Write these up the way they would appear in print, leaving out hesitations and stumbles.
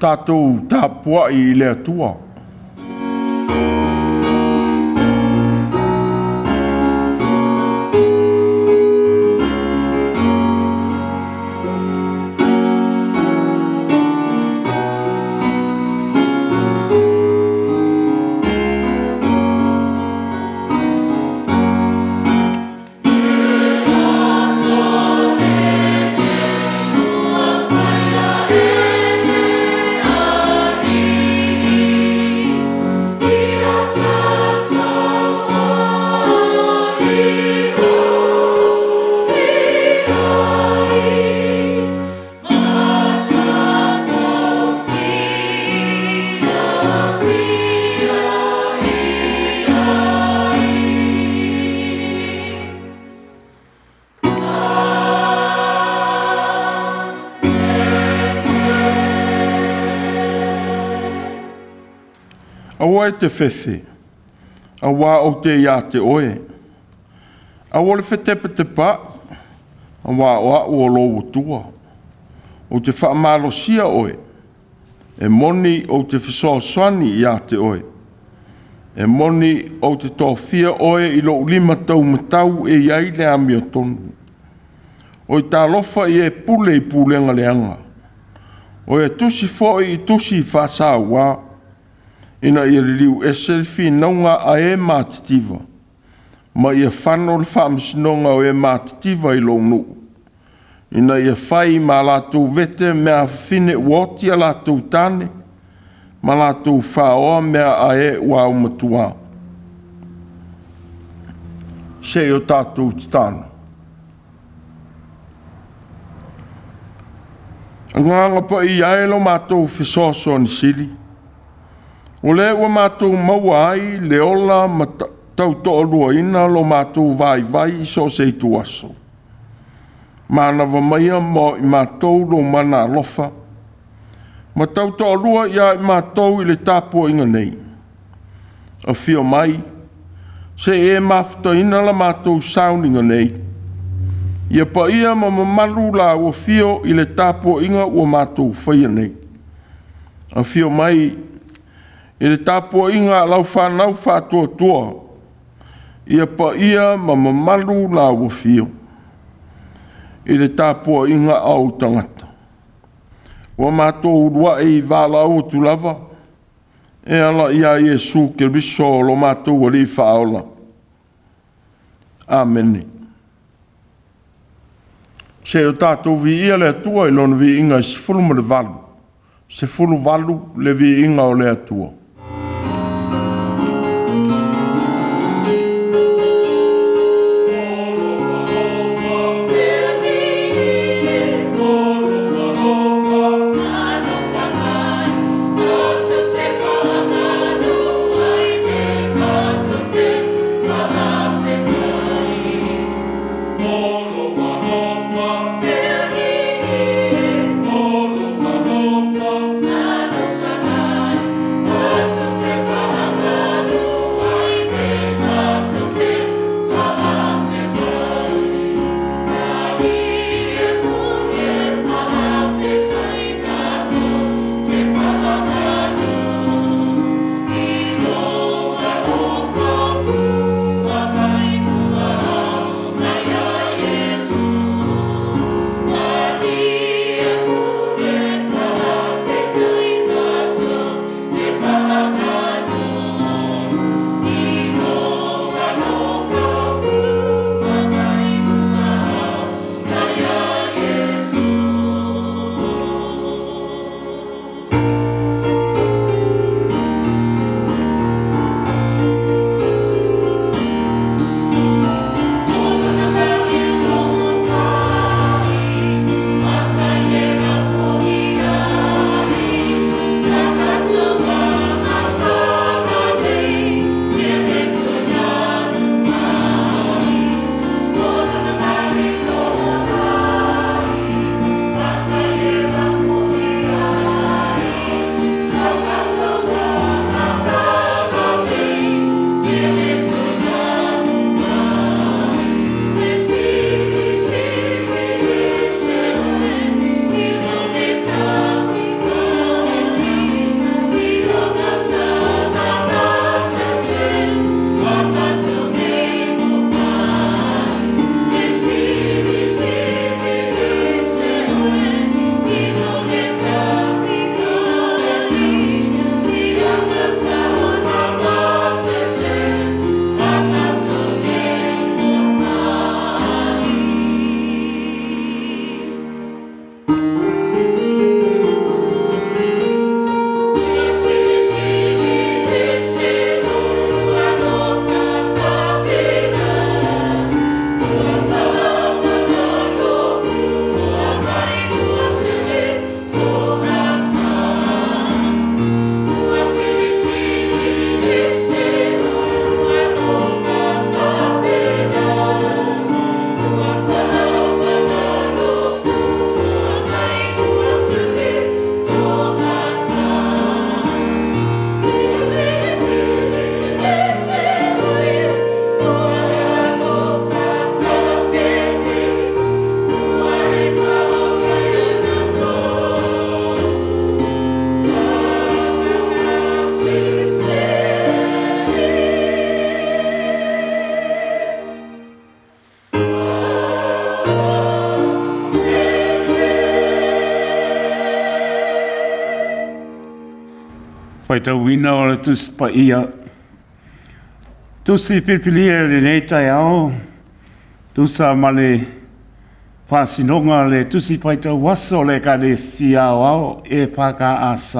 Tatou tapuai i le Atua. Aua e te fefe, auā ou te iā te oe. Aua le fetepatepaai, auā o au o lou Atua. Ou te faamalosia oe, e moni ou te fesoasoani ia te oe, e moni ou te tofia oe i lou lima taumatau e i ai le amiotonu. Oe talofa i e pule i pulega leaga, o e tusi foi i tusi faasauā, ina ia liliu ese le finauga a e matitiva, ma ia fano le faamasinoga o e matitiva i lou nuu, ina ia fai ma latou vete mea afafine ua oti a latou tane, ma latou faoa mea a e ua aumatua. Se i o tatou tatalo. Agaga Paia e lo matou fesoasoani sili, o lea ua matou maua ai le ola ma tautoaluaina lo matou vaivai i so o se ituaso. Manava maia mo i matou lou mana alofa, ma tautoalua ia i matou i le tapuaiga nei. Afio mai, se i e mafutaina la matou sauniga nei. Ia paia ma mamalu lau afio i le tapuaiga ua matou faia nei. Afio mai i le tapuaiga a lau fanau faatuatua, ia paia ma mamalu lau afio i le tapuaiga a ou tagata. Ua matou uluai valaau atu lava e ala ia Iesu Keriso lo matou Alii Faaola. Amene. Se i o tatou viia le Atua i Lona viiga e 18, 18 le viiga o le Atua. Faitauina o le Tusi Paia. Tusi filifilia i lenei taeao, tusa ma le faasinoga le Tusi Faitau Aso o le Ekalesia Aoao EFKS.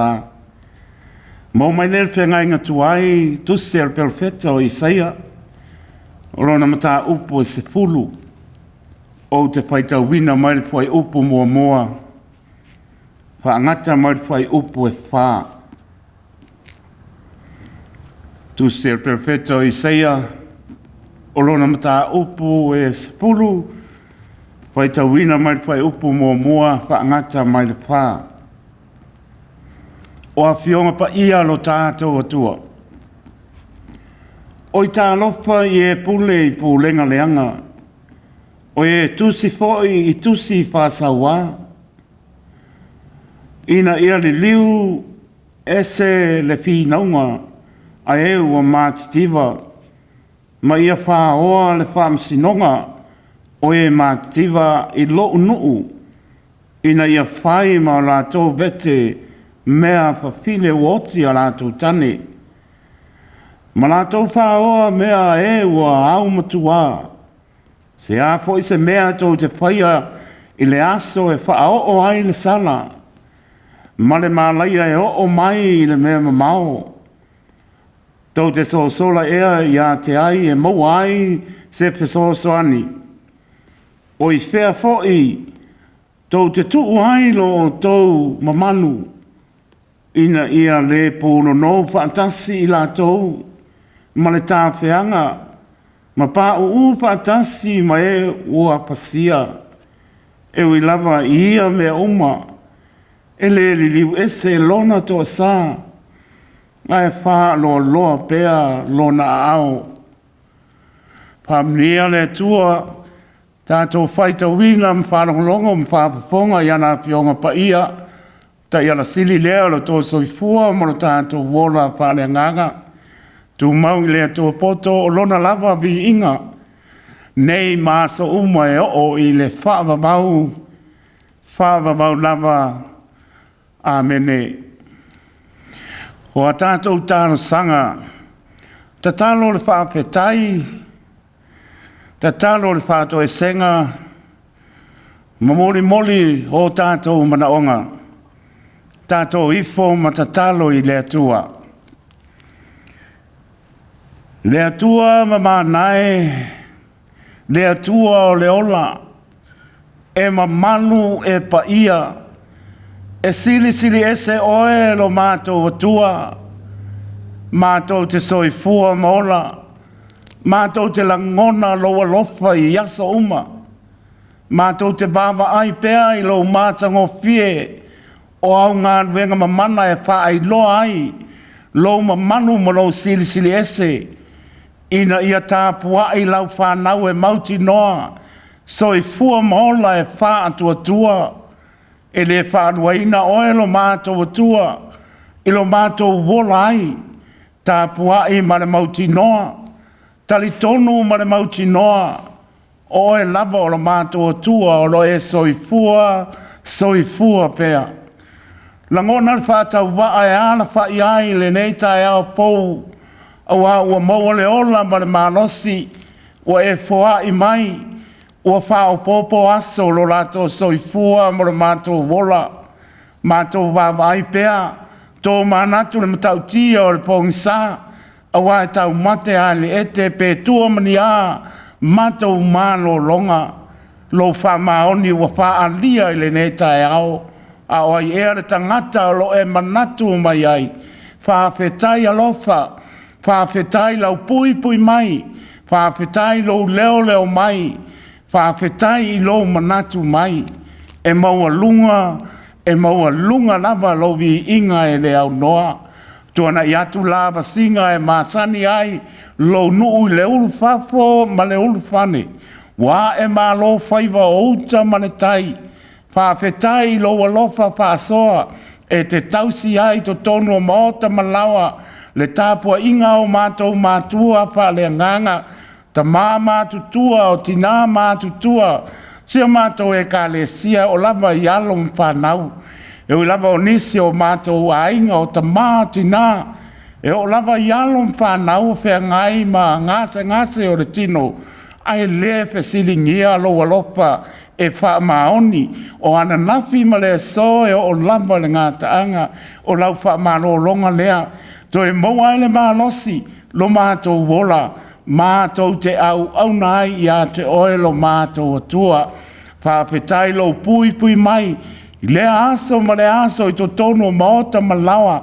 Maua mai lea le feagaiga tuai, Tusi a le Perofeta o Isaia, o lona mataupu e 10, ou te faitauina mai le fuaiupu 1, faagata mai le fuaiupu e 4. Tusi a le Perofeta o Isaia, o lona mataupu e 10, faitauina mai le fuaiupu 1, faagata mai le 4. O afioga paia a lo tatou Atua, o i talofa i e pule i pulega leaga, o e tusi foi i tusi faasauā, ina ia liliu ese le finauga a e ua matitiva, ma ia faoa le faamasinoga o e matitiva i lou nuu, ina ia fai ma o latou vete mea fafine ua oti a latou tane, ma latou faoa mea a e ua aumatuā. Se a foi se mea tou te faia i le aso e faaoo ai le sala, ma le malaia e oo mai i le mea mamao, tou te sosola ea ia te ai e maua ai se fesoasoani? O i fea foi tou te tuu ai lo outou mamalu, ina ia le punonou faatasi i latou ma le tafeaga, ma pauu faatasi ma e ua pasia? E ui lava i ia mea uma, e le liliu ese lona toasa, ae faaloaloa pea lona aao. Faamanuia le Atua, tatou faitauina ma faalogologo ma faafofoga i ana Afioga Paia, taiala sili lea o lo outou soifua ma lo tatou ola faaleagaga. Tumau i le Atua poto o lona lava viiga, nei ma aso uma e oo i le faavavau, faavavau lava. Amene. O a tatou talosaga, tatalo le faafetai, tatalo le faatoesega, ma molimoli o tatou manaoga. Tatou ifo ma tatalo i le Atua. Le Atua mamana e, le Atua o le ola, e mamalu e paia, e silisili ese oe lo matou Atua, matou te soifua ma ola, matou te lagona lou alofa i aso uma, matou te vaavaai pea i lou matagofie o au galuega mamana e faailoa ai lou mamalu ma lou silisili ese, ina ia tapuai lau fanau e mautinoa, soifua ma ola e faatuatua, e le faaluaina oe lo matou Atua, i lo matou ola ai, tapuai ma le mautinoa, talitonu ma le mautinoa, o oe lava o lo matou Atua o lo e soifua, soifua pea. Lagona le faatauvaa e alafai ai lenei taeao fou, aua ua maua le ola ma le malosi, ua e foai mai, ua faaopoopo aso o lo latou soifua ma lo matou ola. Matou vaavaai pea, tomanatu i le matautia o le pogisa, aua e taumate lava i le ete pe tua ma ni a matou malologa. Lou faamaoni ua faaalia i lenei taeao, a o ai ea le tagata o lo o e manatu mai ai? Faafetai alofa, faafetai lau puipui mai, faafetai lou leoleo mai, faafetai i lou manatu mai. E maualuga, e maualuga lava lou viiga e le aunoa. Tuanai atu la vasiga e masani ai lou nuu i le ulufafo ma le ulufane, ua ae malo faiva o uta ma le tai. Faafetai i lou alofa faasoa e te tausi ai totonu o maota ma laoa, le tapuaiga a o matou matua faaleagaga, tama matutua o tina matutua, si o matou ekalesia o lava i alo ma fanau. E ui lava o nisi o matou aiga o tamā tinā, e oo lava i alo ma fanau o feagai ma gasegase o le tino, ae le fesiligia lou alofa e faamaoni. O ananafi ma le aso e oo lava i le gataaga o lau faamalologa lea, toe maua ai le malosi lo matou ola, matou te auauna ai ia te oe lo matou Atua. Faafetai lou puipui mai i lea aso ma lea aso i totonu o maota ma laoa,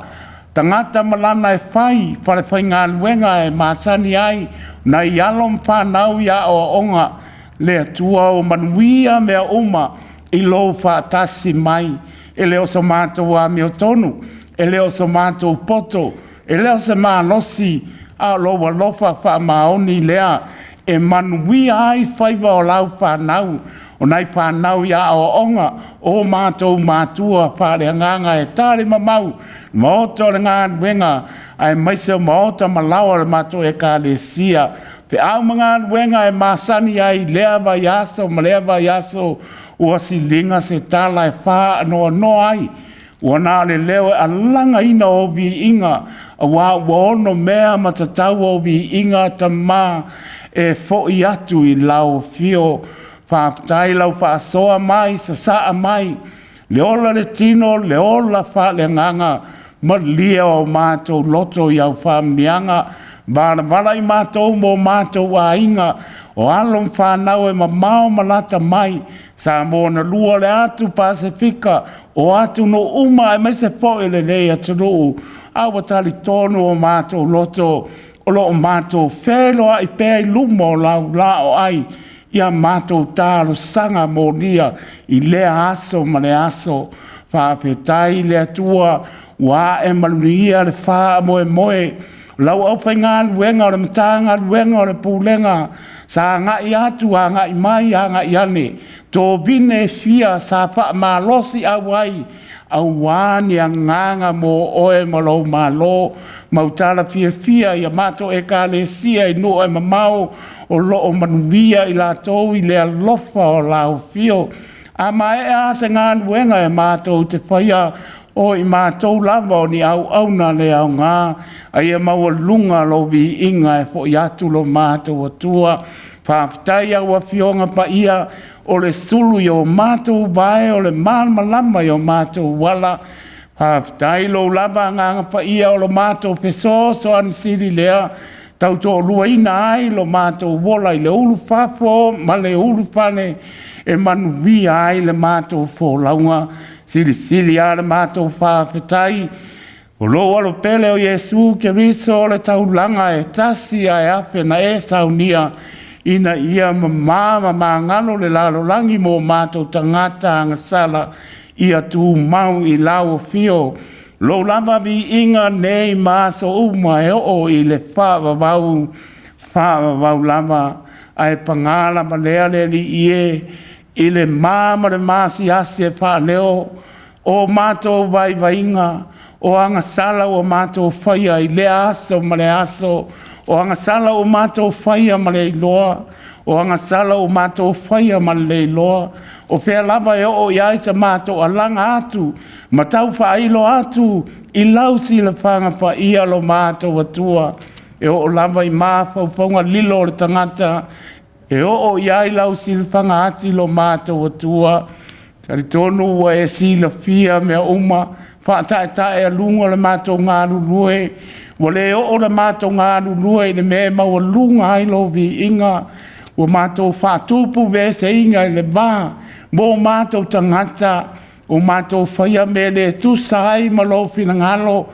tagata ma lana e fai, falefaigaluega e masani ai, nai alo ma fanau i aoaoga. Le Atua o manuia mea uma i lou faatasi mai. E le o so matou amiotonu, e le o so matou poto, e le o se malosi, a o lou alofa faamaoni lea e manuia ai faiva o lau fanau, o nai fanau i aoaoga, o matou matua faaleagaga e talimamau maota o le galuega aemaise o maota ma laoa o le matou ekalesia. Feau ma galuega e masani ai i lea vaiaso ma lea vaiaso ua siliga se tala e faanoanoa ai, ua na o le leo e alagaina o ou viiga, aua ua onomea ma tatau ou viiga Tama e foi atu i lau afio. Faafetai lau faasoa mai, sasaa mai, le ola le tino, le ola faaleagaga, malie o matou loto i au faamanuiaga, valavala i matou ma o matou aiga, o alo ma fanau e mamao ma lata mai, Samoa na lua, le atu Pasefika, o atunuu uma aemaise foi lenei atunuu, a ua talitonu o matou loto o lo o matou feiloai pea i luma o lau laoai ia matou talosaga molia i lea aso ma lea aso. Faafetai i le Atua ua ae manuia le faamoemoe. O lau aufaigaluega o le Matagaluega o le Pulega sa agai atu agai mai agai ane, tovine e fia sa faamalosi auai aua ni agaga mo oe ma lou Malo. Mautala fiafia i a matou ekalesia i nuu e mamao o lo o manuia i latou i le alofa o lau afio. A maea se galuega e matou te faia, o i matou lava o ni auauna le aoga, a ia maualuga lou viiga e foi atu lo matou Atua. Faafetai i au Afioga Paia, o le sulu i o matou vae, o le malamalama i o matou ala. Faafetai i lou lava Agaga Paia o lo matou fesoasoani sili lea, tautoaluaina ai lo matou ola i le ulufafo ma le ulufale, e manuia ai le matou folauga. Silisili lava le matou faafetai o lou Alo pele o Iesu Keriso o le taulaga e tasi ae afe na e saunia ina ia mama ma magalo le lalolagi mo matou tagata agasala, ia tumau i lau afio. Lou lava viiga nei ma aso uma e oo i le faavavau, faavavau lava. Ae paga lava lea le Alii e, i le ma ma le maasiasi e faaleo o matou vaivaiga, o agasala ua matou faia i lea aso ma lea aso, o agasala ua matou faia ma le iloa, o agasala ua matou faia ma le le iloa, o fea lava e oo i ai sa matou alaga atu ma tau faailo atu i lau silafaga paia lo matou Atua, e oo lava i mafaufauga lilo o le tagata, e oo i ai lau silafaga ati lo matou Atua. Talitonu ua e silafia mea uma, faataetaealuga le matou galulue, ua le oo le matou galulue i le mea e maualuga ai lou viiga, ua matou faatupuveseina i le va mo matou tagata, ua matou faia mea le tusa ai ma lou finagalo,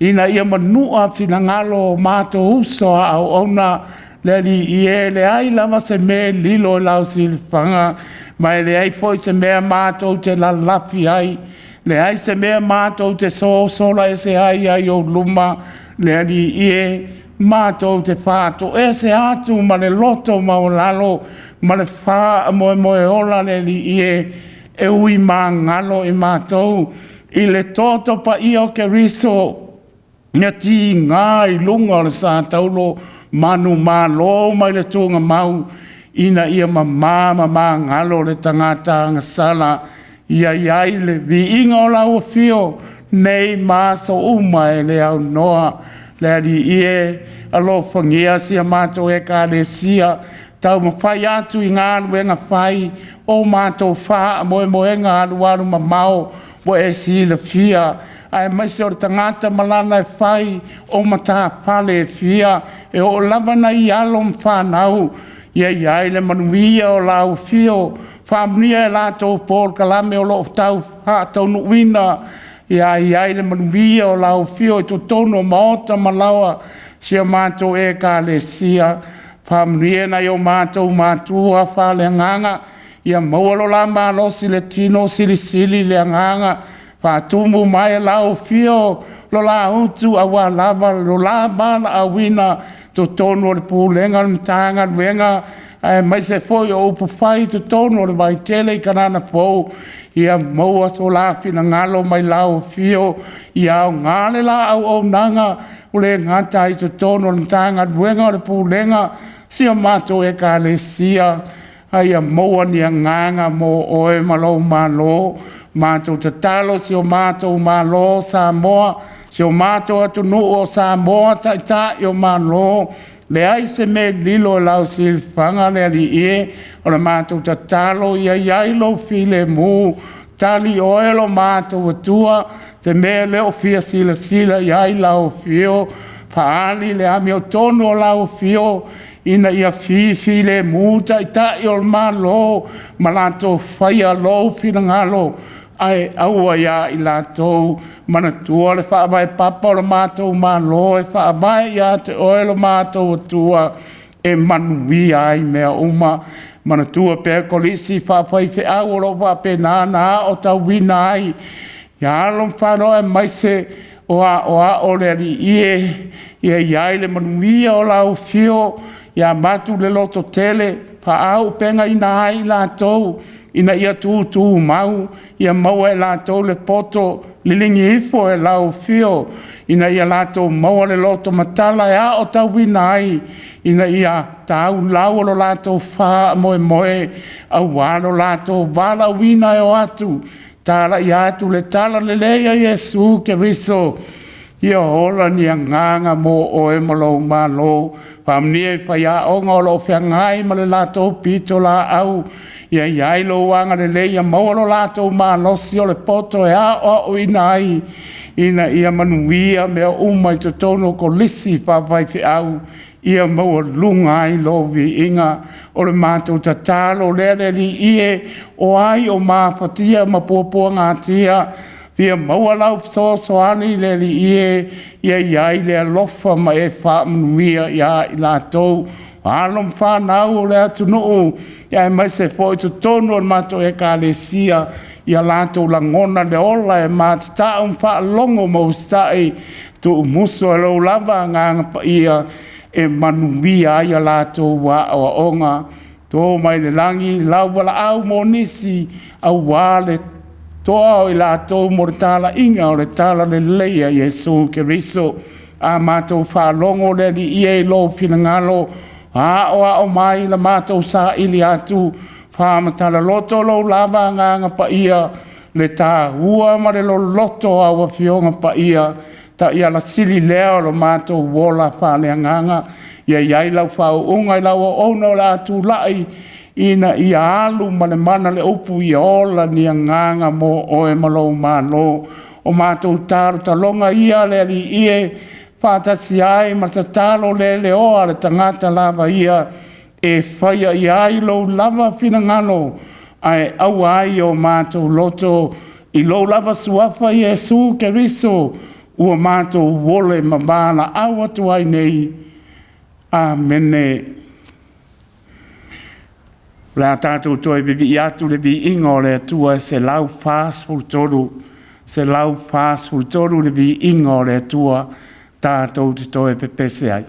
ina ia manua finagalo o matou uso a auauna. Le Alii e, leai lava se mea e lilo i lau silafaga, ma e leai foi se mea matou te lalafi ai, leai se mea matou te sosola ese ai ai ou luma. Le Alii e, matou te faatoese atu ma le loto maualalo ma le faamoemoe ola le Alii e, e ui magalo i matou i le toto paia o Keriso na tiga i luga o le sa taulo manumalo mai le tuugamau, ina ia mama ma magalo le tagata agasala. Ia i ai le viiga o lau afio nei ma aso uma e le aunoa. Le Alii e, alofagia si a matou Ekalesia, taumafai atu i galuega fai o matou faamoemoega alualumamao ua e silafia, aemaise o le tagata ma lana e fai o matafale e fia, e oo lava nai alo ma fanau, ia i ai le manuia o lau afio, faamanuia i latou polokalame o lo o tau faataunuuina, ia i ai le manuia o lau afio i totonu o maota ma laoa o si a matou Ekalesia. Faamanuia i nai o matou matua faaleagaga, ia maua lo la malosi i le tino, silisili le agaga, faatumu mai e lau Afio lo la utu aua lava lo la valaauina i totonu o le pulega o le Matagaluega aemaise foi o upufai i totonu o le Vaitele i Kanana Fou. Ia maua so la finagalo mai lau Afio, ia aoga le la auaunaga, ua le gata ai i totonu o le Matagaluega o le Pulega a si a matou Ekalesia, a ia maua ni agaga mo oe ma lou Malo. Matou tatalo i si o matou Malo o Samoa, si o matou atunuu o Samoa, Taitai o Malo, leai se mea e lilo i lau silafaga le Alii e, o le matou tatalo ia i ai lou filemu, tali oe lo matou Atua i se mea e le o fia silasila i ai lau Afio, faaali le amiotonu o lau Afio ina ia fifilemu Taitai o le Malo ma latou faia lou finagalo ae aua ia i latou. Manatua le faavae papa o le matou Malo e faavae ia te oe lo matou Atua e manuia ai mea uma. Manatua pea Kolisi faafaifeau o lo o faapena ona aotauina ai alo ma fanau aemaise o aoao le Alii e, ia i ai le manuia o lau afio, ia avatu le lototele, faaauupegaina ai i latou ina ia tutumau, ia maua e latou le poto liligi ifo e lau Afio ina ia latou maua le lotomatala e aotauina ai ina ia taulau lo latou faamoemoe aua lo latou valaauina e o atu talai atu le talalelei a Iesu Keriso. Ia ola ni agaga mo oe ma lou Malo. Faamanuia i faiaoga o lo o feagai ma le latou pitolaau, ia i ai lou agalelei ia maua lo latou malosi o le poto e aoaoina ai ina ia manuia mea uma i totonu o kolisi faafaifeau, ia maualuga ai lou viiga. O le matou tatalo lea le Alii e, o ai o mafatia ma puapuagatia, ia maua lau fesoasoani le Alii e, ia i ai le alofa ma e faamanuia ia i latou, o alo ma fanau o le atunuu, aemaise foi o totonu o le matou Ekalesia, ia latou lagona le ola e matatau ma faalogo ma usitai, tuumuso e lou lava Agaga Paia e manuia ai a latou aoaoga. To mai le lagi lau valaau mo nisi aua le toa o i latou mo le talaiga o le talalelei a Iesu Keriso. A matou faalogo le Alii e i lou finagalo, aoao mai la matou saili atu, faamatala loto lou lava Agaga Paia le taua ma le loloto o au Afioga Paia, taiala sili lea o lo matou ola faaleagaga. Ia i ai lau faauuga i lau auauna o le a tulai ina ia alu ma le mana le upu, ia ola ni agaga mo oe ma lou Malo. O matou talotaloga ia le Alii e, faatasi ai ma tatalo le leoa a le tagata lava ia e faia i ai lou lava finagalo, ae aua ai o matou loto i lou lava suafa Iesu Keriso ua matou ole ma valaau atu ai nei. Amene. O le a tatou toe vivii atu i le viiga o le Atua e 143, 143 le viiga o le Atua tatou te toe pepese ai.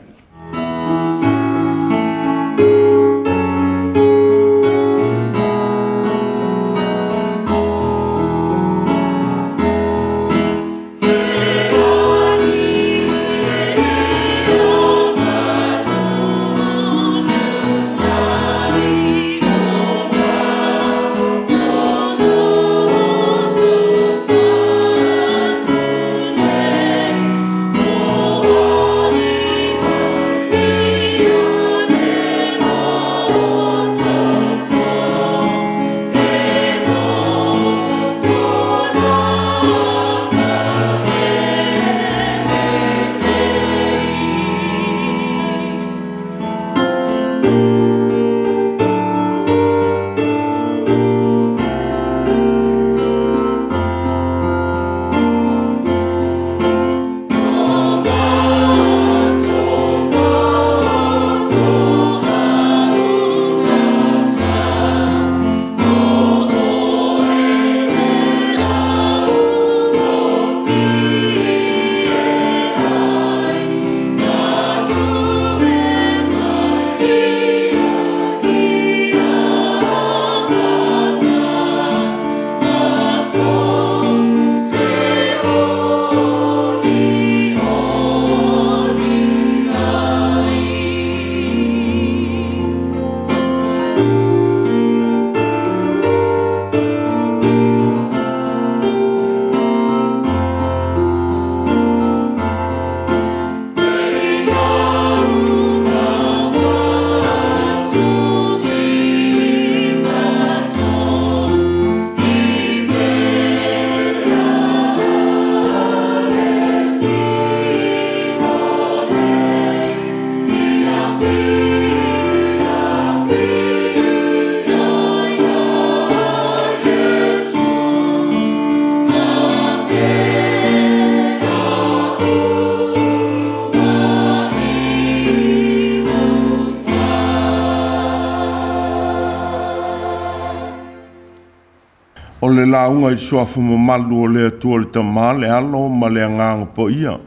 le lauga i le suafa mamalu o le Atua le Tama, le Alo ma le Agaga Paia.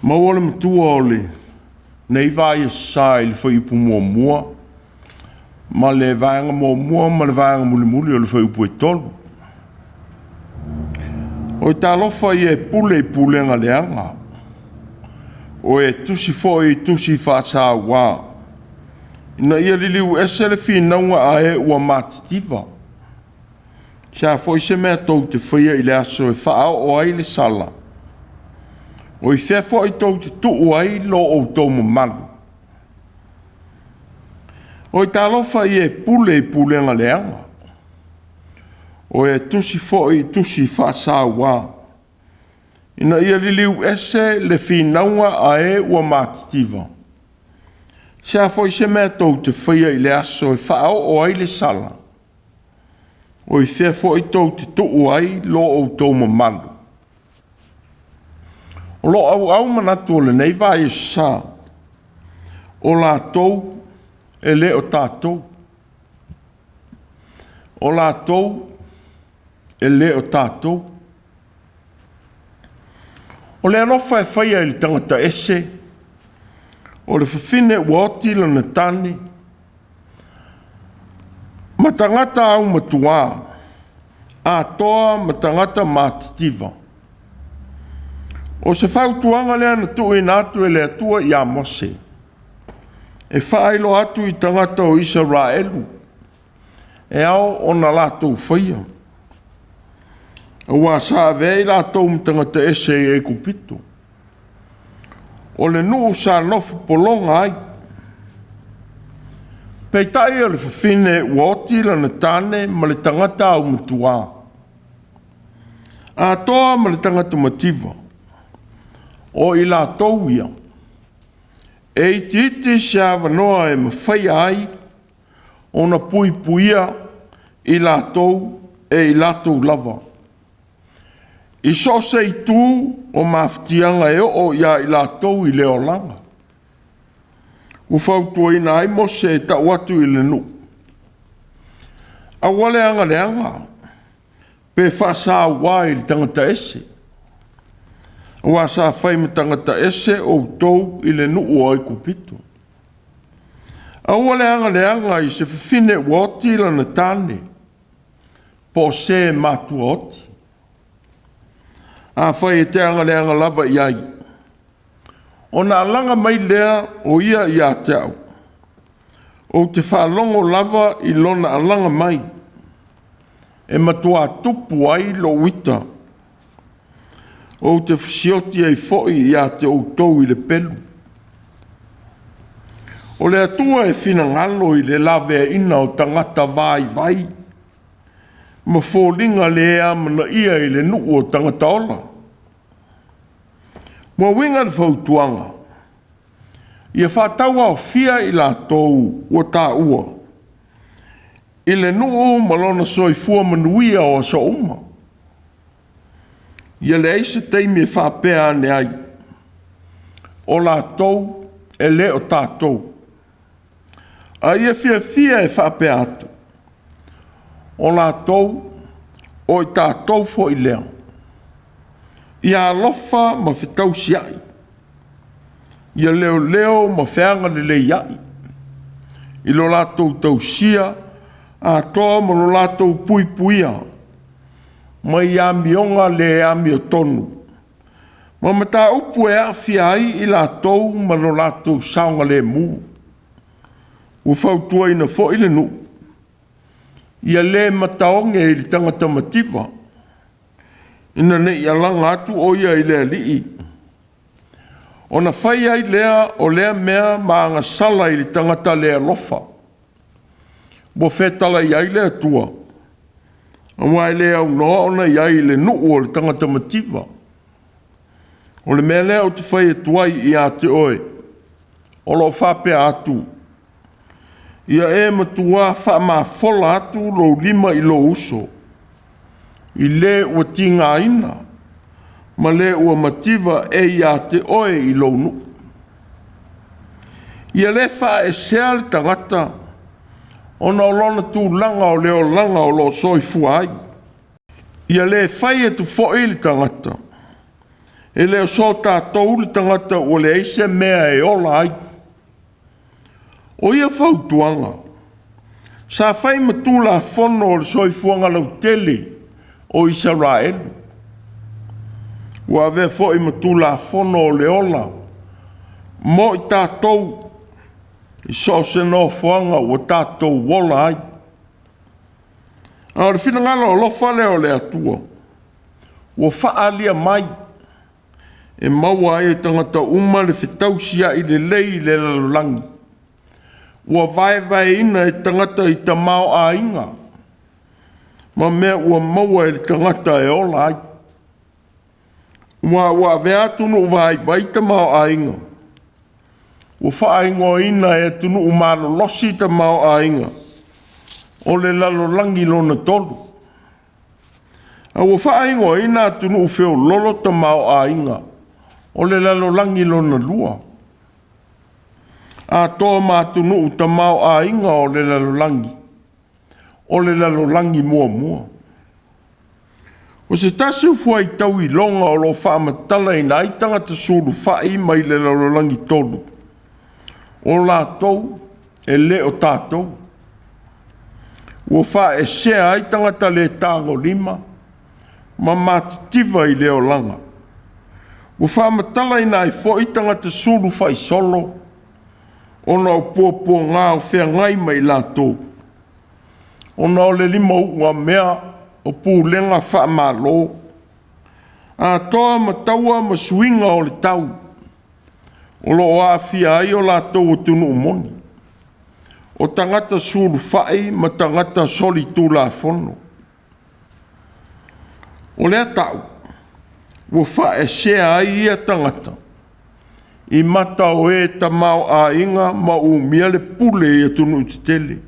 Maua le matua o lenei vaai sa i le fuaiupu 1 ma le vaega 1 ma le vaega mulimuli o le fuaiupu 3. O talofa ia e pule i pulega leaga, o e tusi foi i tusi faasauā, ina ia liliu ese le finauga a e ua matitiva. Se a foi se mea tou te faia i le aso e faaoo ai le sala, o i fea foi tou te tuu ai lo outou mamalu. O i talofa ia e pule i pulega leaga, o e tusi foi i tusi faasauā, ina ia liliu ese le finauga a e ua matitiva. Se a foi se mea tou te faia i le aso e faaoo ai le sala, o i fea foi tou te tuu ai lo outou mamalu. O lo auau manatu o lenei vai sa, o latou e le o tatou. O latou e le o tatou. O le alofa e faia i le tagata ese, o le fafine ua oti lona tane, ma tagata aumatuā, atoa ma tagata matitiva. O se fautuaga lea na tuuina atu e le Atua ia Mose, e faailoa atu i tagata o Isaraelu, e ao ona latou faia, aua sa avea i latou ma tagata ese i Aikupito. O le nuu sa nofo pologa ai. Peitai o le fafine ua oti lona tane ma le tagata aumatuā, atoa ma le tagata mativa, o i latou ia, e itiiti se avanoa e mafaia ai ona puipuia i latou e i latou lava. I so o se itu o mafatiaga e oo ia i latou i le olaga. Ua fautuaina ai Mose e tau atu i le nuu, aua le agaleaga pe faasauā i le tagata ese, aua sa fai ma tagata ese outou i le nuu o Aikupito. Aua le agaleaga i se fafine ua oti lana tane, po o se matua oti. Afai e te agaleaga lava i ai, ona alaga mai lea o ia ia te au, ou te faalogo lava i lona alaga mai, e matua tupu ai lou ita, ou te fesioti ai foi ia te outou i le pelu. O le Atua e finagalo i le laveaiina o tagata vaivai ma foliga le amanaia i le nuu o tagata ola. Ua uiga le fautuaga, ia faatauaofia i latou ua taua i le nuu ma lona soifua manuia o aso uma. Ia leai se taimi e faapea ane ai, o latou e le o tatou. A ia fiafia e faapea atu, o latou o i tatou foi lea. Ia alofa ma fetausiai, ia leoleo ma feagalelei i lo latou tausia atoa ma lo latou puipuia mai amioga le amiotonu ma mataupu e aafia ai i latou ma lo latou saogalemu. Ua fautuaina foi le nuu, ia le mataoge i le tagata mativa, ina nei alaga atu o ia i le alii, ona fai ai lea o lea mea ma agasala i le tagata le alofa. Ua fetalai ai le Atua, aua e le aunoa ona i ai i le nuu o le tagata mativa. O le mea lea ou te fai atu ai ia te oe, o lo o faapea atu, ia e matua faamafola atu lou lima i lou uso, i le ua tigaina ma le ua mativa e ia te oe i lou nuu. Ia le faaesea le tagata ona o lona tulaga o le olaga o lo o soifua ai. Ia le fai atu foi le tagata, e le o so tatou le tagata ua leai se mea e ola ai. O ia fautuaga, sa fai ma tulafono o le soifuaga lautele o Isaraelu, ua avea foi ma tulafono o le ola mo i tatou i so o se nofoaga ua tatou ola ai. A o le finagalo alofa lea o le Atua ua faaalia mai e maua ai e tagata uma le fetausiai lelei i le lalolagi, ua vaevaeina e tagata i tamaoaiga ma mea ua maua e le tagata e ola ai. Ua avea atunuu vaivai tamaoaiga, ua faaigoaina e atunuu malolosi tamaoaiga o le lalolagi lona tolu. A ua faaigoaina atunuu feololo tamaoaiga o le lalolagi lona lua, atoa ma atunuu tamaoaiga o le lalolagi o le lalolagi muamua. O se tasi o fuaitau iloga o lo o faamatalaina ai tagata sulufai mai le lalolagi tolu, o latou e le o tatou. Ua faaesea ai tagata le tagolima ma matitiva i le olaga. Ua faamatalaina ai foi tagata sulufai solo ona o puapuaga o feagai ma i latou, ona o le limauamea o pulega faamalo, atoa ma taua ma suiga o le tau o lo o aafia ai o latou atunuu moni, o tagata sulufai ma tagata solitulafono. O lea tau ua faaesea ai ia tagata i mata o e tamaoaiga ma umia le pule i atunuu tetele,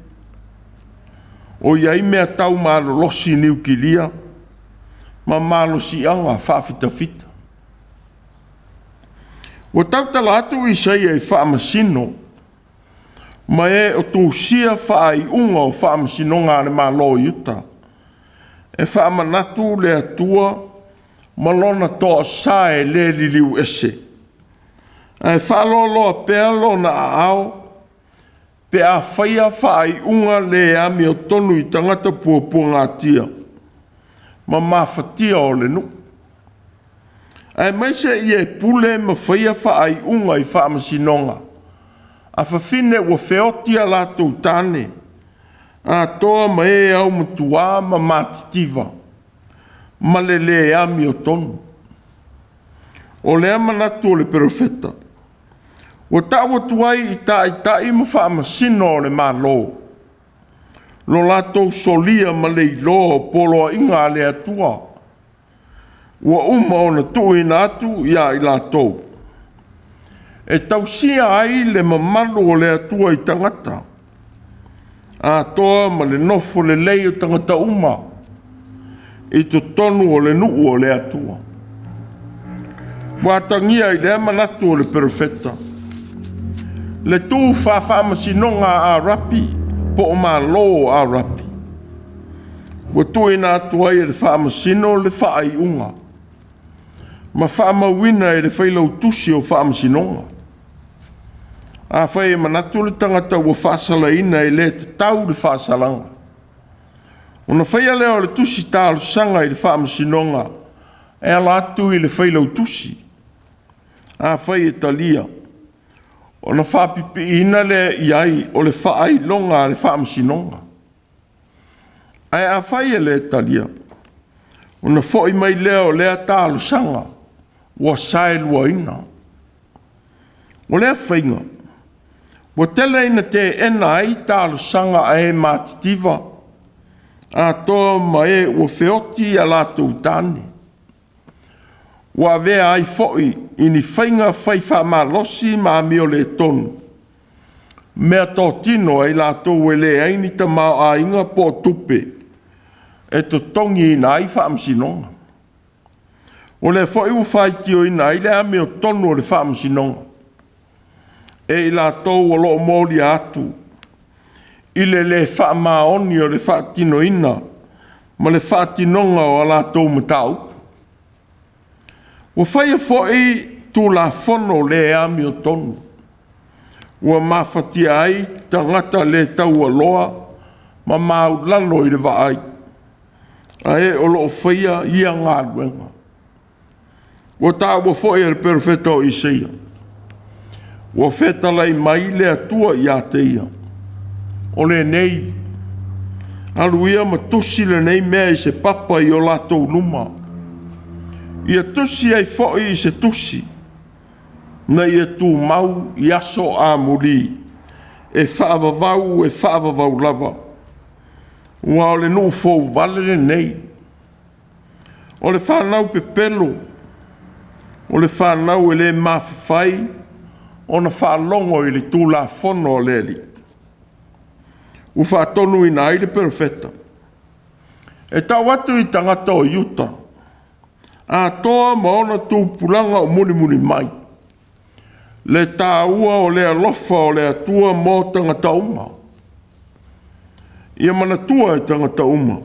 o i ai mea tau malolosi niukilia ma malosiaga faafitafita. Ua tautala atu Isaia i faamasino ma e o tusia faaiuga o faamasinoga a le Malo i uta, e faamanatu le Atua ma lona toasa e le liliu ese, ae faaloaloa pea lona aao pe a faia faaiuga le amiotonu i tagata puapuagatia ma mafatia o le nuu, aemaise ia e pule ma faia faaiuga i faamasinoga a fafine ua feoti a latou tane, atoa ma e aumatuā ma matitiva ma le le amiotonu. O lea manatu o le perofeta, ua tau atu ai i taitai ma faamasino o le Malo, lo latou solia ma le iloa o poloaiga a le Atua, ua uma ona tuuina atu ia i latou, e tausia ai le mamalu o le Atua i tagata, atoa ma le nofo lelei o tagata uma i totonu o le nuu o le Atua. Ua atagia i lea manatu o le perofeta, le tu faafaamasinoga a Arapi po o Malo o Arapi, ua tuuina atu ai e le faamasino le faaiuga ma faamauina e le failautusi o faamasinoga. Afai e manatu le tagata ua faasalaina e le tatau le faasalaga, ona faia lea o le tusi talosaga i le faamasinoga e ala atu i le failautusi. Afai e talia, ona faapipiina lea i ai o le faailoga a le faamasinoga. Ae afai e le talia, ona foi mai lea o lea talosaga ua saeluaina. O lea faiga, ua tele ina teena ai talosaga a e matitiva, atoa ma e ua feoti a latou tane. Ua avea ai foi i ni faiga fai faamalosi ma amioletonu, mea totino ai latou e leai ni tamaoaiga po o tupe e totogiina ai faamasinoga. O lea foi ua faitioina ai le amiotonu o le faamasinoga e i latou o lo o molia atu i le lē faamaoni o le faatinoina ma le faatinoga o a latou mataupu. Ua faia foi Tulafono le amiotonu ua mafatia ai tagata le taualoa ma maulalo i le vaai, a e o lo o faia ia galuega. Ua taua foi e le Perofeta o Isaia, ua fetalai mai le Atua ia te ia, o lenei, alu ia ma tusi lenei mea i se papa i o latou luma, ia tusi ai foi i se tusi, ina ia tumau i aso amuli, e faavavau e faavavau lava, aua o le nuu fouvale lenei, o le fanau pepelo, o le fanau e le mafafai ona faalogo i le Tulafono a le Alii. Ua faatonuina ai le perofeta e tau atu i tagata o Iuta, atoa ma ona tupulaga o mulimuli mai, le taua o le alofa o le Atua mo tagata uma. Ia manatua e tagata uma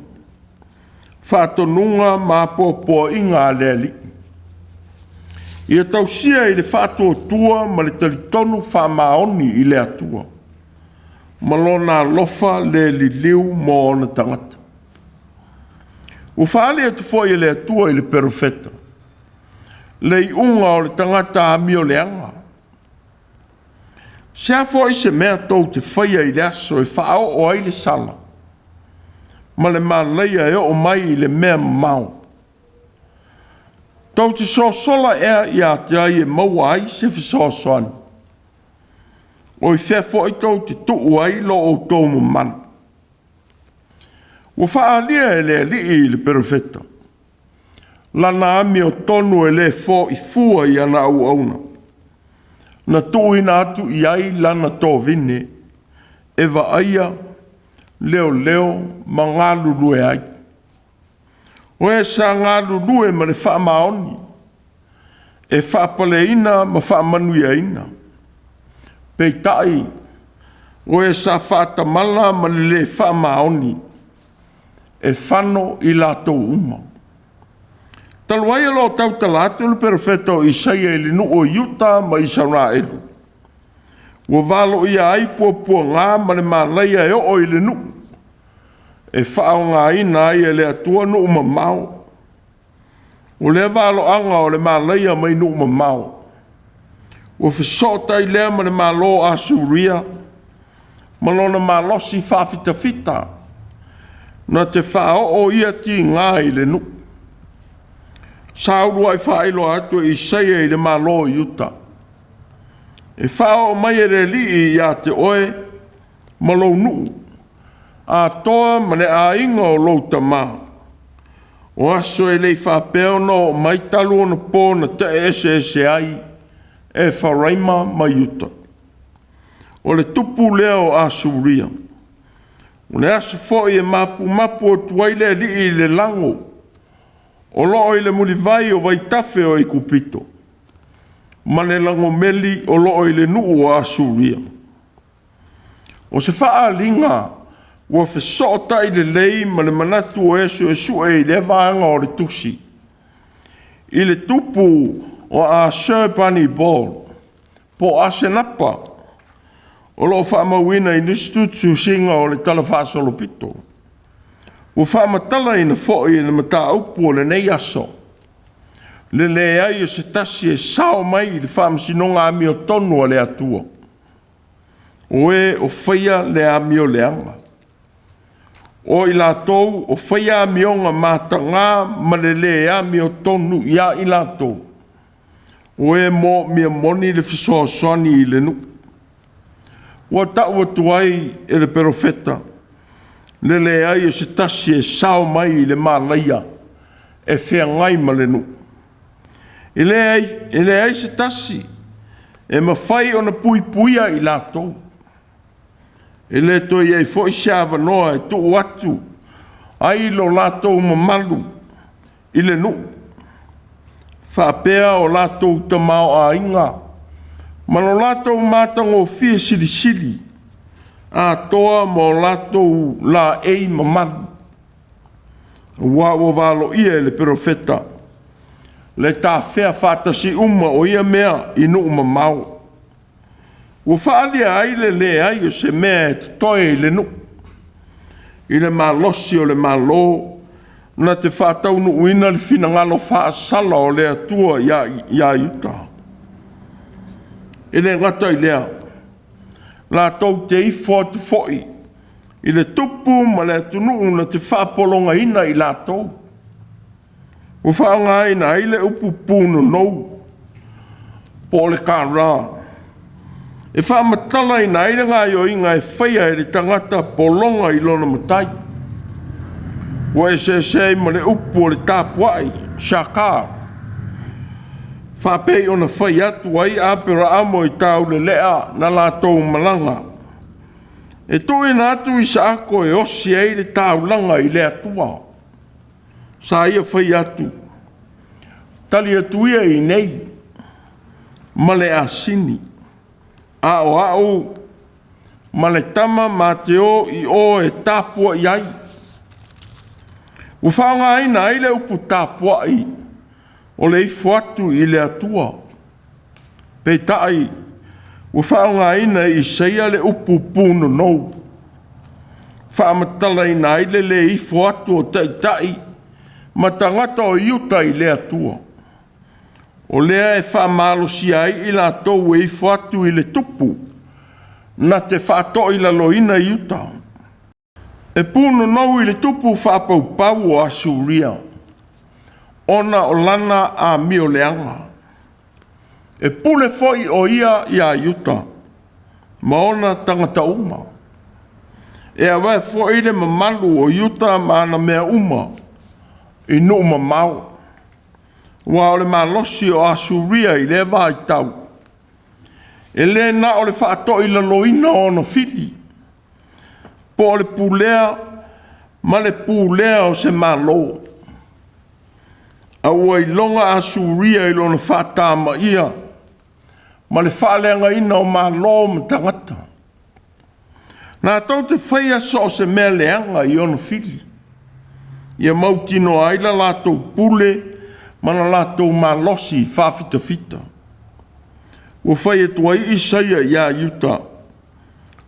faatonuga ma apoapoaiga a le Alii. Ia tausia i le faatuatua ma le talitonu faamaoni i le Atua, ma Lona alofa le liliu mo ona tagata. Ua faaali atu foi e le Atua i le perofeta le iuga o le tagata amioleaga. Se a foi se mea tou te faia i le aso e faaoo ai le sala ma le malaia e oo mai i le mea mamao, tou te sosola ea ia te ai e maua ai se fesoasoani? O i fea foi tou te tuu ai lo outou mamalu? Ua faaalia e le Alii i le perofeta lana amiotonu e le fo'i fua i ana auauna, na tuuina atu i ai lana tovine e vaaia, leoleo ma galulue ai. O e sa galulue ma le faamaoni e faapaleina ma faamanuiaina, peitai o e sa faatamala ma le le faamaoni, e fano i latou uma. Talu ai o lo o tautala atu le perofeta o Isaia i le nuu o Iuta ma Isaraelu, ua valoia ai puapuaga ma le malaia e oo i le nuu e faaaogaina ai e le Atua nuu mamao. O lea valoaga o le malaia mai nuu mamao, ua fesootai lea ma le Malo o Asuria ma lona malosi faafitafita, na te faaoo ia tiga i le nuu. Sa uluai faailoa atu e Isaia i le Malo o Iuta, e faaoo mai e le Alii ia te oe ma lou nuu, atoa ma le aiga o lou tama, o aso e le i faapea ona oo mai talu ona po na tae eseese ai Efaraima ma Iuta. O le tupu lea o Asuria. O le aso foi e mapumapu atu ai le Alii i le lago o lo o i le mulivai o vaitafe o Aikupito, ma le lagomeli o lo o i le nuu o Asuria. O se faaaliga ua fesootai lelei ma le manatu o e suesue i lea vaega o le tusi, i le tupu o Ashurbanipal po o Asenapa, o lo o faamauina i nisi tusitusiga o le Tala Faasolopito. Ua faamatalaina foi e le mataupu o lenei aso le leai o se tasi e sao mai i le faamasinoga amiotonu a le Atua, o e o faia le amioleaga, o i latou o faia amioga mataga ma le le amiotonu ia i latou, o e moomia moni le fesoasoani i le nuu. Ua tau atu ai e le perofeta le leai o se tasi e sao mai i le malaia e feagai ma le nuu. E leai se tasi e mafai ona puipuia i latou. E le toe i ai foi se avanoa e tuu atu ai lo latou mamalu i le nuu, faapea o latou tamaoaiga ma lo latou matagofie silisili. atoa ma o latou laei mamalu, aua ua valoia e le perofeta le tafea faatasi uma o ia mea i nuu mamao. Ua faaalia ai le leai o se mea e totoe i le nuu, i le malosi o le Malo na te faataunuuina le finagalo faasala o le Atua ia Iuta. E le gata i lea, latou te ifo atu foi i le tupu ma le atunuu na te faapologaina i latou. Ua faaaogaina ai le upu punonou po o le kara e faamatalaina ai le gaoioiga e faia e le tagata pologa i lona matai. Ua eseese ai ma le upu o le tapuai, shaka, faapei ona fai atu ai Aperaamo i taulelea na latou malaga, e tuuina atu Isaako e osi ai le taulaga i le Atua. Sa ia fai atu, tali atu ia i inei ma le asini, a o au ma le tama ma te o i o e tapuai ai. Ua faaaogaina ai le upu tapuai o le ifo atu i le Atua. Peitai, ua faaaogaina e Isaia le upu punonou, faamatalaina ai le le ifo atu o taitai ma tagata o Iuta i le Atua. O lea e faamalosia ai i latou e ifo atu i le tupu na te faatoilaloina Iuta. E punonou i le tupu faapaupau o Asuria, ona o lana amioleaga. E pule foi o ia iā Iuta ma ona tagata uma. E avea foi le mamalu o Iuta ma ana mea uma i nuu mamao, aua o le malosi o Asuria i lea vaitau, e le na o le faatoilaloina o ona fili, po o le pulea ma le pulea o se Malo, a ua iloga Asuria i lona faatamaia ma le faaleagaina o Malo ma tagata. Latou te faia so o se mea leaga i ona fili, ia mautinoa ai la latou pule ma la latou malosi faafitafita. Ua fai atu ai Isaia ia Iuta,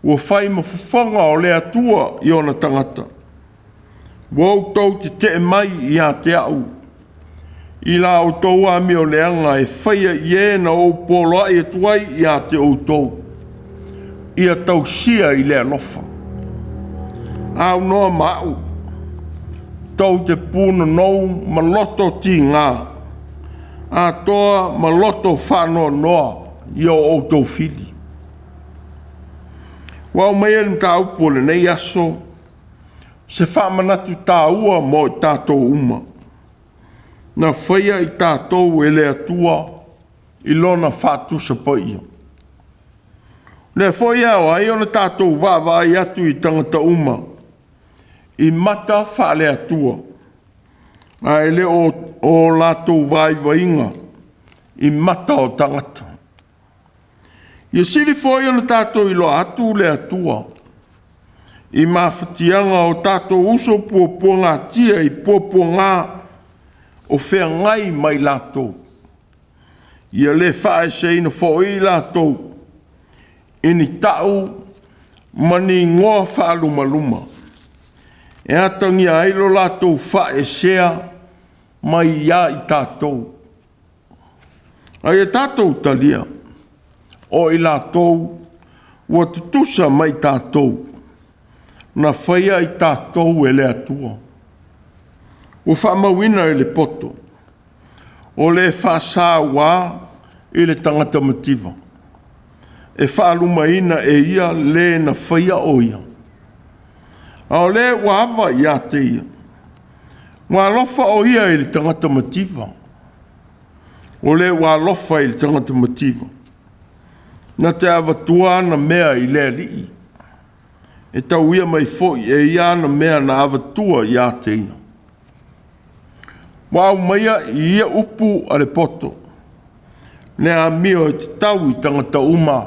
ua fai ma fofoga o le Atua i ona tagata. Ua outou tetee mai ia te au i la outou amioleaga e faia i e na ou poloai atu ai ia te outou, ia tausia i le alofa. Aunoa ma au, tou te punonou ma loto tiga, atoa ma loto faanoanoa i o outou fili. Ua aumaia le mataupu o lenei aso, se faamanatu taua mo i tatou uma, na faia i tatou e le Atua i Lona faatusa paia. O lea foi e ao ai ona tatou vaavaai atu i tagata uma i mata faale-Atua, ae le o o latou vaivaiga i mata o tagata. Ia sili foi ona tatou iloa atu le Atua i mafatiaga o tatou uso puapuagatia i puapuaga o feagai ma i latou. Ia le faeseina foi i latou i ni tau ma ni igoa faalumaluma e atagia ai lo latou faaesea mai ia i tatou. A ia tatou talia, o i latou ua tutusa ma i tatou, na faia i tatou e le Atua. Ua faamauina i le poto, o le faasauā i le tagata mativa, e faalumaina e ia le na faia o ia. A o le ua ava ia te ia, ua alofa o ia i le tagata mativa. O le ua alofa i le tagata mativa, na te avatua ana mea i le Alii, e tauia mai foi e ia ana mea na avatua ia te ia. Ua aumaia i ia upu a le poto, le amio e tatau i tagata uma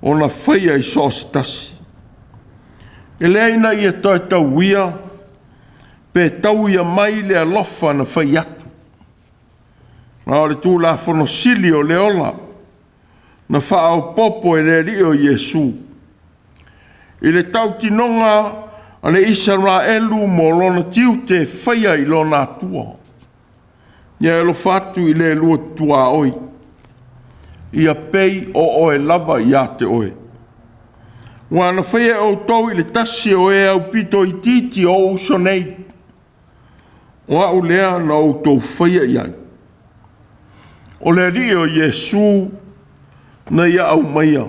ona faia i so o se tasi. E lea ina ia toe tauia pe tauia mai le alofa na fai atu. A o le Tulafono sili o le ola na faaopoopo e le Alii o Iesu i le tautinoga a le Isaraelu mo lona tiute e faia i lona Atua. Ia e alofa atu i le lua tuaoi, ia pei o oe lava ia te oe. Ua na faia e outou i le tasi o e aupito itiiti o ou uso nei, o au lea na outou faia i ai. O le Alii o Iesu na ia aumaia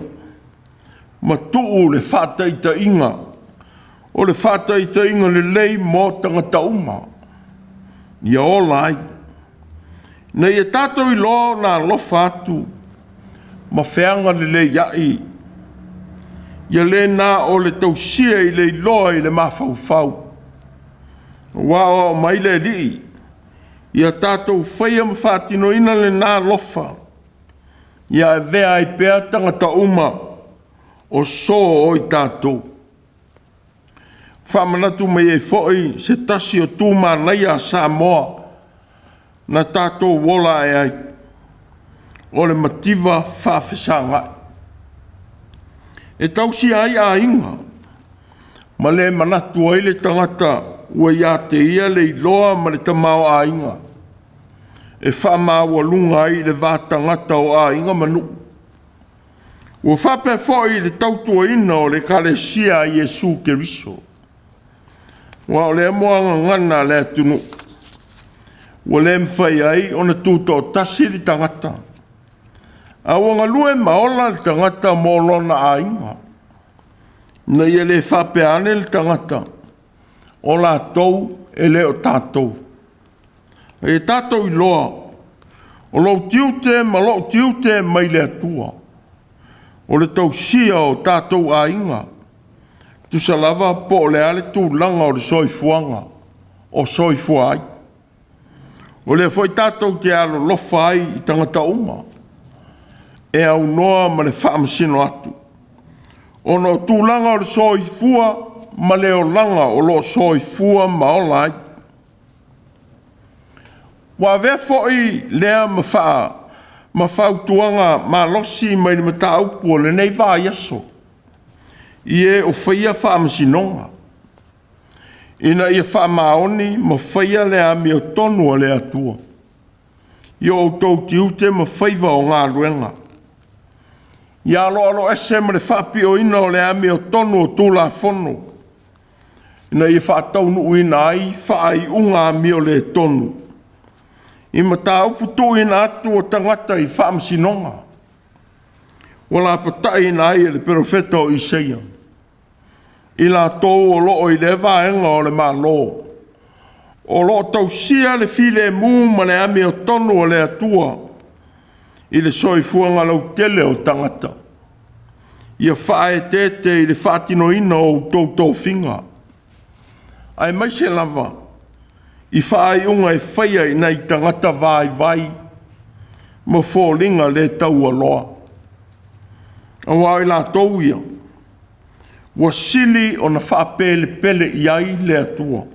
ma tuu le faataitaiga, o le faataitaiga lelei mo tagata uma, ia ola ai, ina ia tatou iloa ona alofa atu ma feagalelei ia le na o le tausia i le iloa i le mafaufau, ua aoao mai le Alii, ia tatou faia ma faatinoina lena alofa, ia avea ai pea tagata uma o so o i tatou. Faamanatu mai ai foi se tasi o tu manaia a Samoa na tatou ola ae ai, o le mativa faafesagai. E tausia ai aiga, ma le manatu ai le tagata ua ia te ia le iloa ma le tamaoaiga e faamaualuga ai le va tagata o aiga ma nuu. Ua faapea foi i le tautuaina o le Ekalesia a Iesu Keriso, aua o lea muagagana a le atunuu, ua le mafai ai ona tutoatasi le tagata, a ua galue ma ola le tagata mo lona aiga, ina ia le faapea ane le tagata, o latou e le o tatou. E tatou iloa, o lou tiute ma lou tiute mai le Atua, o le tausia o tatou aiga, tusa lava po o le a le tulaga o le soifuaga o soifua ai. O lea foi tatou te alolofa ai i tagata uma, e aunoa ma le faamasino atu, ona o tulaga o le soifua ma le olaga o lo o soifua ma ola ai. Ua avea foi lea ma fautuaga malosi mai le mataupu o lenei vaiaso i e o faia faamasinoga, ina ia faamaoni ma faia le amiotonu a le Atua i o outou tiute ma faiva o galuega. Ia aloaloese ma le faapioina o le amiotonu o Tulafono, ina ia faataunuuina ai faaiuga amioletonu i mataupu tuuina atu o tagata i faamasinoga, ua lapataiina ai e le perofeta o Isaia, i latou o lo o i lea vaega o le Malo, o lo o tausia le filemu ma le amiotonu a le Atua i le soifuaga lautele o tagata. Ia faaeteete i le faatinoina o outou tofiga, aemaise lava i faaiuga e faia i nai tagata vaivai ma foliga le taualoa, aua o i latou ia ua sili ona faapelepele i ai le Atua.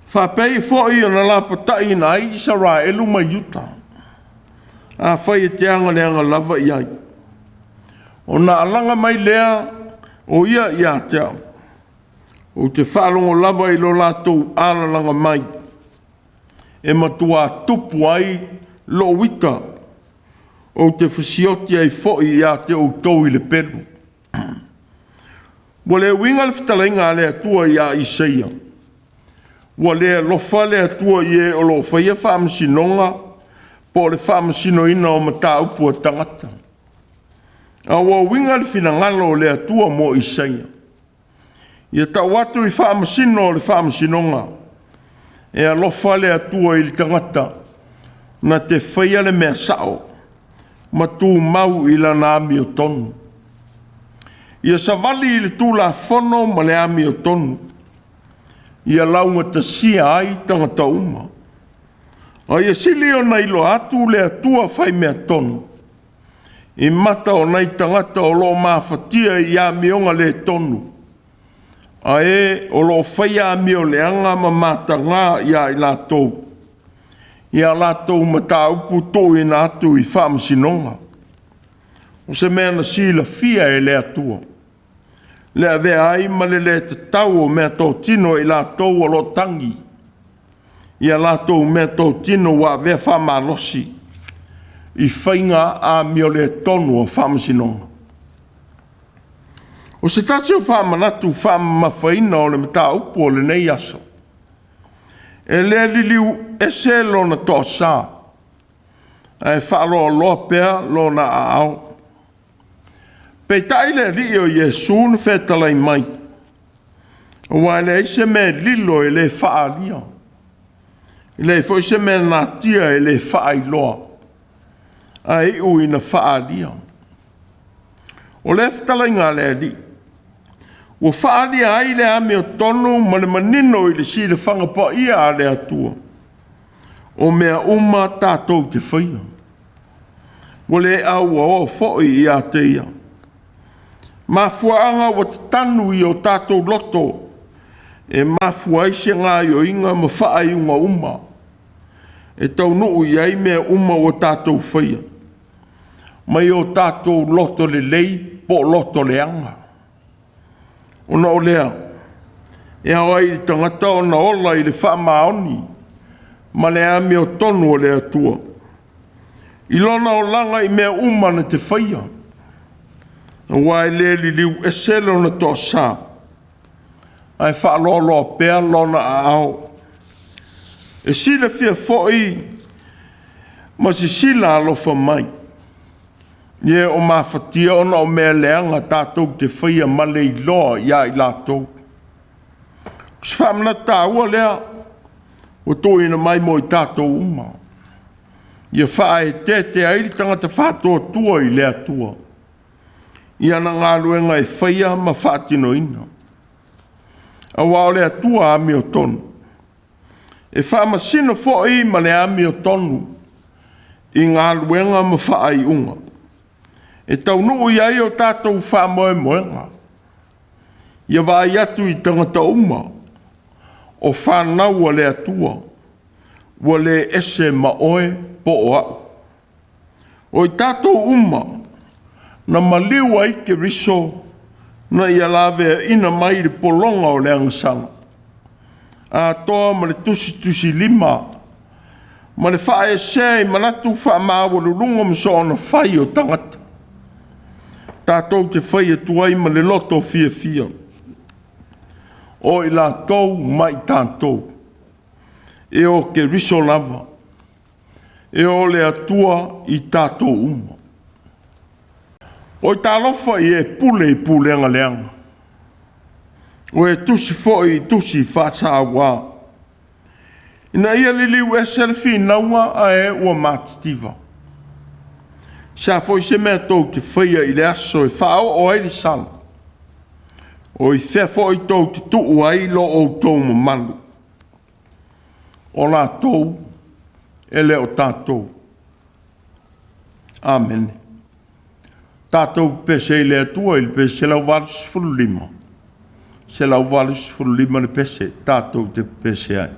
Faapei foi ona lapataiina ai Isaraelu ma Iuta, afai e te agaleaga lava i ai, ona alaga mai lea o ia ia te au, ou te faalogo lava i lo latou alalaga mai, e matua tupu ai lou ita, ou te fasioti ai foi ia te outou i le pelu. Ua le uiga le fetalaiga a le Atua ia Isaia, ua le alofa le Atua i e o lo o faia faamasinoga po o le faamasinoina o mataupu a tagata. A ua uiga le finagalo o le Atua mo Isaia, ia tau atu i faamasino o le faamasinoga, e alofa le Atua i le tagata na te faia le mea sao ma tumau i lana amiotonu. Ia savali i le Tulafono ma le amiotonu, ia laugatasia ai tagata uma. A ia sili ona iloa atu le Atua fai mea tonu, i mata o nai tagata o lo o mafatia i amioga le tonu, a e o lo o faia amioleaga ma mataga ia i latou i a latou mataupu tuuina atu i faamasinoga. O se mea na silafia e le Atua le avea ai ma le le tatau o meatotino e i latou o lo o tagi i a latou meatotino ua avea faamalosi i faiga amioletonu a faamasinoga. O se tasi o faamanatu faamamafaina o le mataupu o lenei aso, e le liliu ese lona toasa, ae faaloaloa pea lona aao. Peitai le Alii o Iesu na fetalai mai, aua e leai se mea e lilo e le faaalia, e leai foi se mea natia e le faailoa, ae iu ina faaalia. O lea fetalaiga a le Alii, ua faaalia ai le amiotonu ma le manino i le silafaga paia a le Atua, o mea uma tatou te faia, ua le auaoa foi ia te Ia. Mafuaaga ua tatanu i o tatou loto e mafua ai se gaoioiga ma faaiuga uma e taunuu i ai mea uma ua tatou faia, mai o tatou loto lelei po o loto leaga. Ona o lea, e ao ai i le tagata ona ola i le faamaoni ma le amiotonu o le Atua, i lona olaga i mea uma na te faia, aua e le liliu ese lona toasa, ae faaloaloa pea lona aao. E silafia foi ma sisila alofa mai i e o mafatia ona o mea leaga tatou te faia ma le iloa ia i latou. O se faamanatu taua lea ua tuuina mai mo i tatou uma, ia faaeteete ai le tagata faatuatua i le Atua i ana galuega e faia ma faatinoina. Aua o le Atua amiotonu, e faamasino foi ma le amiotonu i galuega ma faaiuga e taunuu i ai o tatou faamoemoega. Ia vaai atu i tagata uma o fanau a le Atua, ua le ese ma oe po o au. O i tatou uma na maliu ai Keriso na ia laveaina mai le pologa o le agasala, atoa ma le tusitusilima ma le faaesea i manatu faamaualuluga ma soona fai o tagata, tatou te fai atu ai ma le loto fiafia, o i latou ma i tatou, e o Keriso lava, e o le Atua i tatou uma. Oi talofa i e pule i pulega leaga, o e tusi foi i tusi faasauā, ina ia liliu ese le finauga ae ua matitiva. Se a foi se mea tou te faia i le aso e faaoo ai le sala, o i fea foi tou te tuu ai lo outou mamalu, o latou e le o tatou. Amene. Tatou pese i le Atua i le pese 185, 185 le pese, tatou te pese ai.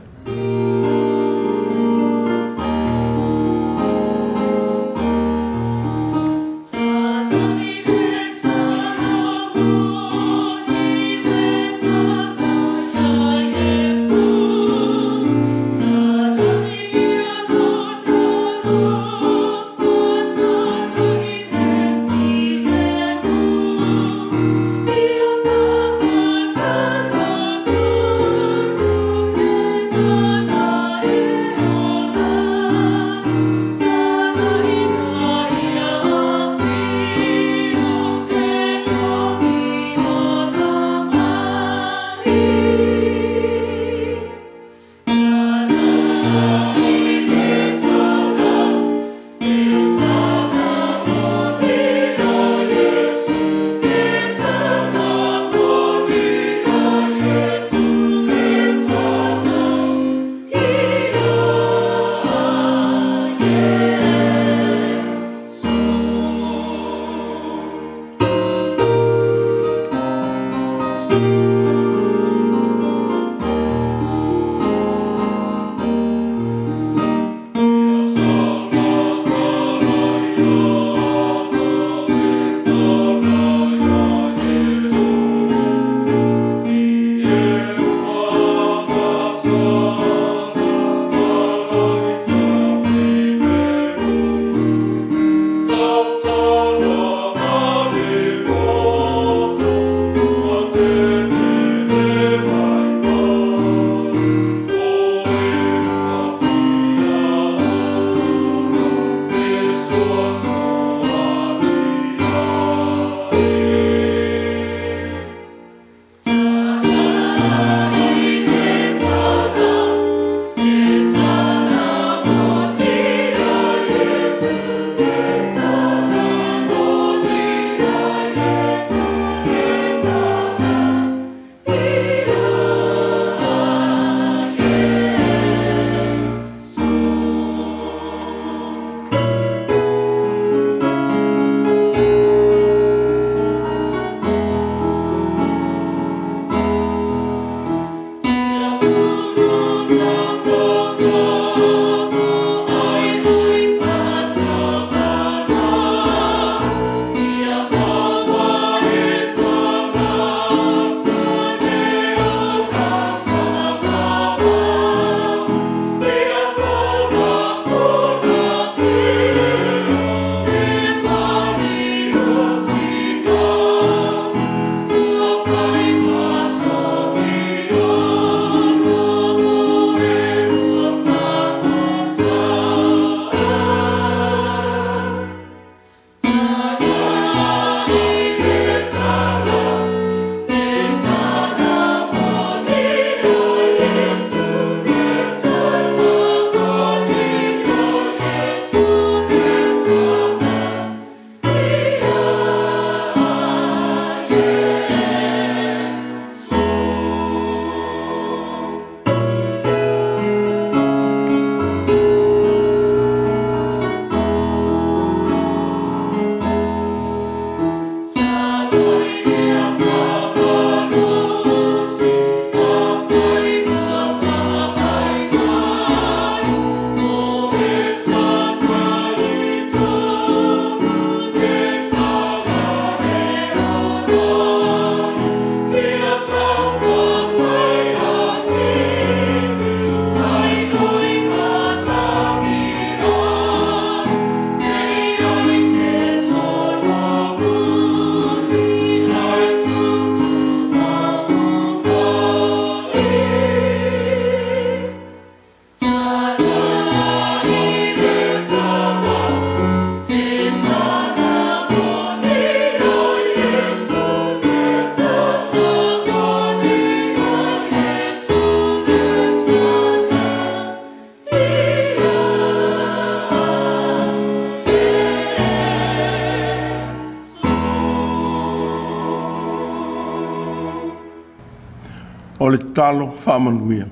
O le tatalo faamanuia.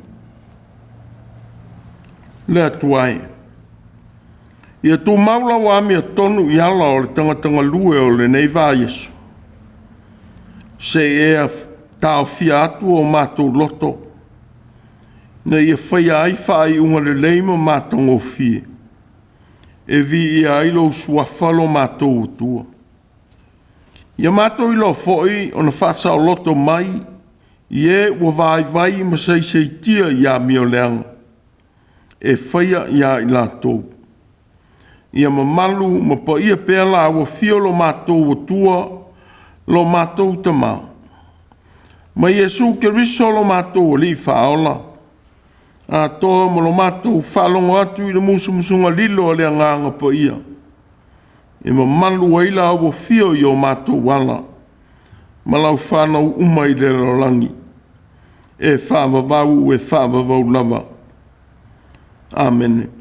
Le Atua e, ia tumau lau amiotonu i ala o le tagatagalue o lenei vaiaso, seia e taofia atu o matou loto ina ia faia ai faaiuga lelei ma matagofie, e viia ai lou Suafa lo matou Atua. Ia matou iloa foi ona faasaoloto mai i e ua vaivai ma saisaitia i amio leaga e faia ia i latou. Ia mamalu ma paia pea lau afio lo matou Atua, lo matou Tama, ma Iesu Keriso lo matou Alii Faaola, atoa ma lo matou faalogo atu i le musumusuga lilo a le Agaga Paia, e mamalu ai lau afio i o matou ala ma lau fanau uma i le lalolagi, e faavavau e faavavau lava. Amene.